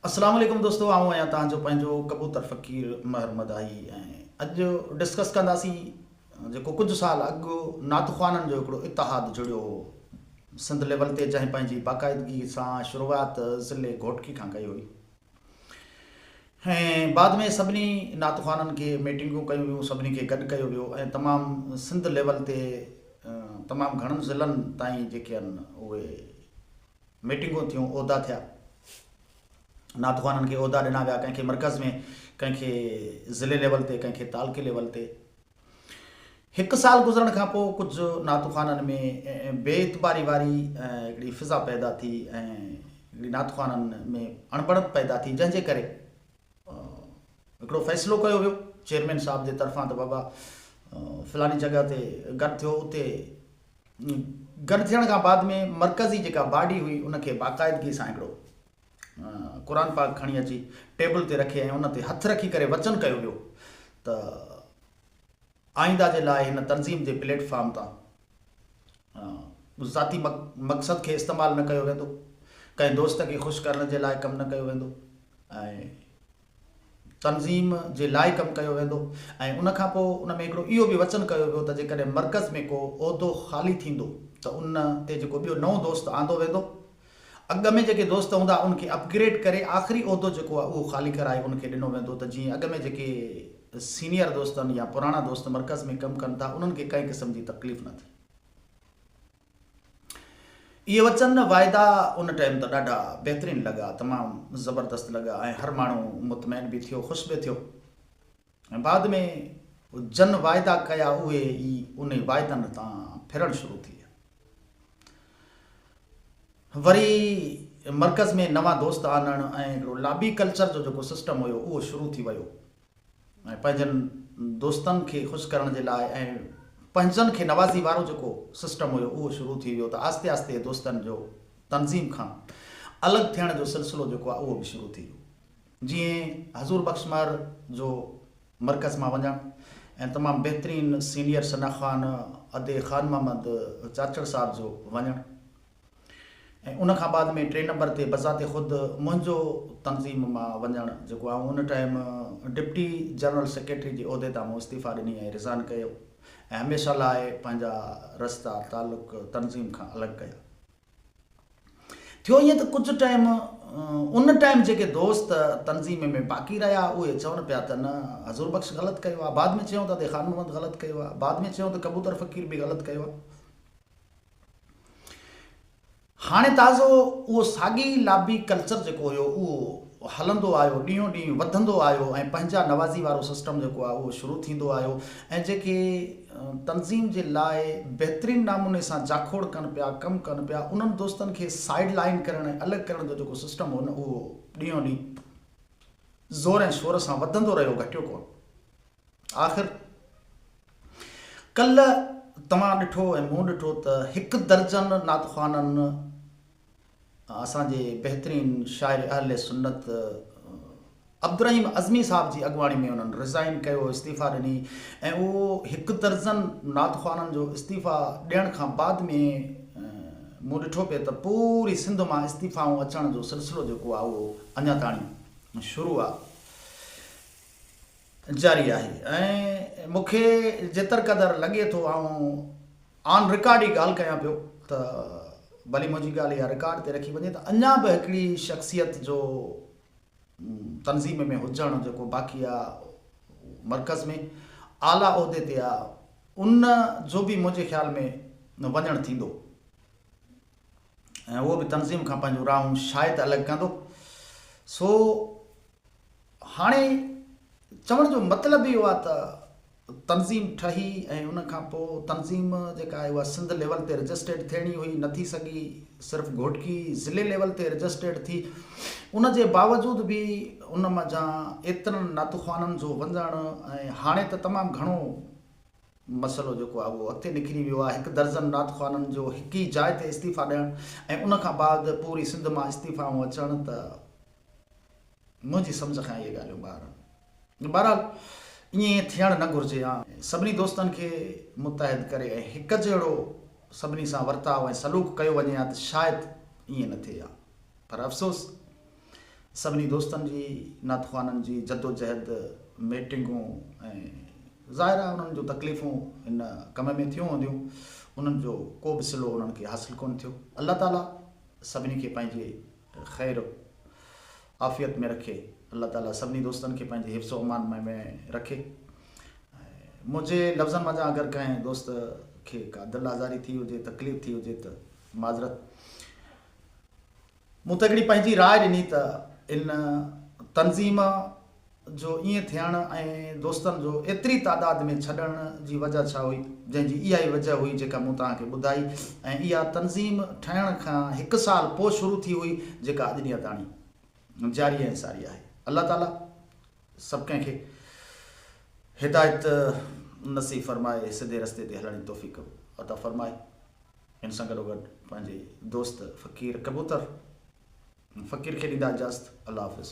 اسلام عليڪم دوستو آئون آهيان توهان جو پنهنجو ڪبوتر فقير مهر مداحي ۽ اڄ ڊسڪس ڪنداسين جيڪو ڪجهه سال اڳ نعت خوانن جو هڪڙو اتحاد جڙيو هو سنڌ ليول تي جنهن پنهنجي باقاعدگي سان شروعات ضلعي گهوٽڪي کان ڪئي هئي ۽ بعد ۾ سڀني نعت خوانن کي ميٽنگون ڪيون ويون سڀني کي گڏ ڪيو ويو ۽ تمام سنڌ ليول تي تمام گهڻن ضلعن تائين جيڪي آهن اهي ميٽنگون ٿيون عهدا ٿيا نعت خوانن کي عهدا ڏنا ويا ڪنهن کي مرڪز ۾ ڪنهن کي ضلعي ليول تي ڪنهن کي تعلقي ليول تي هڪ سال گذرڻ کان پوء ڪجهه نعتخوانن ۾ بي اعتباري واري هڪڙي فضا پيدا ٿي ۽ هڪڙي نعتخوانن ۾ اڻبڻت پيدا ٿي جنهن جي ڪري هڪڙو فيصلو ڪيو ويو چيئرمين صاحب جي طرفان ته بابا فلاني جڳهه تي گڏ ٿيو اتي گڏ ٿيڻ کان بعد ۾ مرڪزي جيڪا باڊي هئي ان کي باقاعدگي سان هڪڙو قرآن پاڪ کڻي اچي ٽيبل تي رکي ۽ ان تي هٿ رکي ڪري وچن ڪيو ويو ته آئنده جي لاء هن تنظيم جي پليٽ فارم تان ذاتي مقصد کي استعمال نه ڪيو ويندو، ڪنهن دوست کي خوش ڪرڻ جي لاء ڪم نه ڪيو ويندو ۽ تنظيم جي لاء ڪم ڪيو ويندو ۽ ان کان پوء ان ۾ هڪڙو اهو به وچن ڪيو ويو ته جيڪڏهن مرڪز ۾ ڪو عهدو خالي ٿيندو ته ان تي جيڪو ٻيو نئون دوست آندو ويندو اڳ ۾ جيڪي دوست هوندا ان کي اپ گريڊ ڪري آخري عهدو جيڪو آهي اهو خالي ڪرائي ان کي ڏنو ويندو ته جيئن اڳ ۾ جيڪي سينيئر دوست آهن يا پراڻا دوست مرڪز ۾ ڪم ڪن ٿا انهن کي ڪنهن قسم جي تڪليف نه ٿئي. اهي وچن واعدا ان ٽائيم ته ڏاڍا بهترين لڳا تمام زبردست لڳا ۽ هر ماڻهو مطمئن به ٿيو خوش به ٿيو ۽ بعد ۾ جن واعدا ڪيا اهي ئي انهي واعدن تان ڦرڻ شروع ٿي ويا. وري مرڪز ۾ نوان دوست آڻڻ ۽ هڪڙو لابي ڪلچر جو جيڪو سسٽم هيو اهو شروع ٿي ويو ۽ پنهنجن دوستن کي خوش ڪرڻ جي لاء ۽ پنهنجن کي نوازي وارو جيڪو سسٽم هيو اهو شروع ٿي ويو ته آهستي آهستي دوستن جو تنظيم کان الڳ ٿيڻ جو سلسلو جيڪو آهي اهو به شروع ٿي ويو. جيئن حضور بخش مهر جو مرڪز مان وڃڻ ۽ تمام بهترين سينيئر ثنا خان ادي خان محمد چاچڙ صاحب جو وڃڻ ۽ ان کان بعد ۾ ٽئين نمبر تي بذات خود منهنجو تنظيم مان وڃڻ جيڪو آئون ان ٽائيم ڊپٽي جنرل سيڪريٽري جي عهدي تان مون استعيفا ڏني ۽ ريزائن ڪيو ۽ هميشه لاء پنهنجا رستا تعلق تنظيم کان الڳ ڪيا. ٿيو ائين ته ڪجهه ٽائيم ان ٽائيم جيڪي دوست تنظيم ۾ باقي رهيا اهي چون پيا ته نه حضور بخش غلط ڪيو آهي بعد ۾ چيون ته ادي خان محمد غلط ڪيو آهي بعد ۾ چيون ته ڪبوتر فقير به غلط ڪيو آهي هاڻي تازو اهو ساڳي لابي ڪلچر جيڪو هيو اهو هلندو آيو، ڏينهون ڏينهن وڌندو آيو ۽ پنهنجا نوازي وارو سسٽم جيڪو آهي اهو شروع ٿيندو آيو ۽ جيڪي تنظيم جي لاء بهترين نموني سان جاکوڙ ڪن پيا، ڪم ڪن پيا، انهن دوستن کي سائيڊ لائين ڪرڻ ۽ الڳ ڪرڻ جو جيڪو سسٽم هو نه اهو ڏينهون ڏينهن زور ۽ شور سان وڌندو رهيو گهٽيو ڪونه. آخر ڪلهه توهان ڏٺو ۽ مون ڏٺو ته هڪ درجن نعت خوانن اسان جي بهترين شاعر اهل سنت عبدالرحيم عزمي صاحب جي اڳواڻي ۾ انهن ريزائن ڪيو استعيفا ڏني ۽ اهو هڪ درجن نعت خوانن جو استعيفا ڏيڻ کان بعد ۾ مون ڏٺو پئي ته پوري سنڌ مان استعيفائون اچڻ جو سلسلو جيڪو آهي اهو اڃا تاڻي شروع آهي جاري آهي ۽ مون کي جيتر قدر لڳي ٿو آئون آن رڪارڊ ئي ڳالهه ڪيان پيو ته ڀلي منهنجي ڳالهه اها رڪارڊ تي رکي وڃي ته اڃا به هڪڙي شخصيت جو تنظيم ۾ هجڻ جيڪو باقي آ مرڪز ۾ اعليٰ عهدي تي آ ان جو به منهنجي خيال ۾ وڃڻ ٿيندو ۽ اهو به تنظيم کان پنهنجون راهون شايد الڳ ڪندو سو هاڻي چوڻ جو مطلب اهو آهي ته تنظيم ٺهي ۽ ان کان پوء تنظيم جيڪا آهي اها سنڌ ليول تي رجسٽرڊ ٿيڻي هئي نه ٿي سگهي صرف گهوٽڪي ضلعي ليول تي رجسٽرڊ ٿي ان جي باوجود به ان منجهان ايترن نعتخوانن جو وڃڻ ۽ هاڻي ته تمام گهڻو مسئلو جيڪو آهي اهو اڳتي نڪري ويو آهي هڪ درجن نعتخوانن جو هڪ ئي جاء تي استعيفا ڏيڻ ۽ ان کان بعد پوري سنڌ مان استعيفائون اچڻ ته منهنجي سمجهه کان اهي ڳالهيون ٻاهر آهن. بهرحال ائين ٿيڻ نه گهرجي ها. سڀني دوستن کي متحد ڪري ۽ هڪ جهڙو سڀني سان ورتاء ۽ سلوڪ ڪيو وڃي ها ته شايد ائين نه ٿئي ها. پر افسوس! سڀني دوستن جي نعت خوانن جي جدوجهد، ميٽنگون ۽ ظاهر آهي انهن جون تڪليفون ان ڪم ۾ ٿيون هونديون انهن جو ڪو به صلو انهن کي حاصل ڪونه ٿيو. الله تعالي سڀني کي پنهنجي خير عافيت ۾ رکي. الله تعالي سڀني دوستن کي پنهنجي حفظ و امان ۾ رکي. منهنجي لفظن منجهان اگر ڪنهن دوست کي ڪا دل آزاري ٿي هجي، تڪليف ٿي هجي ته معذرت. مون ته هڪڙي پنهنجي راء ڏني ته ان تنظيم جو ائين ٿيڻ ۽ دوستن جو ايتري تعداد ۾ ڇڏڻ جي وجه ڇا هئي، جنهن جي اها ئي وجه هئي جيڪا مون توهان کي ٻڌائي ۽ اها تنظيم ٺهڻ کان هڪ سال پوء شروع ٿي هئي جيڪا اڄ ڏينهن تاڻي جاري ۽ ساري آهي. الله تعالي سڀ ڪنهن کي هدايت نصيب فرمائي سڌي رستي تي هلڻ جي توفيق عطا فرمائي. ان سان گڏوگڏ پنهنجي دوست فقير ڪبوتر فقير کي ڏيندا اجازت. الله حافظ.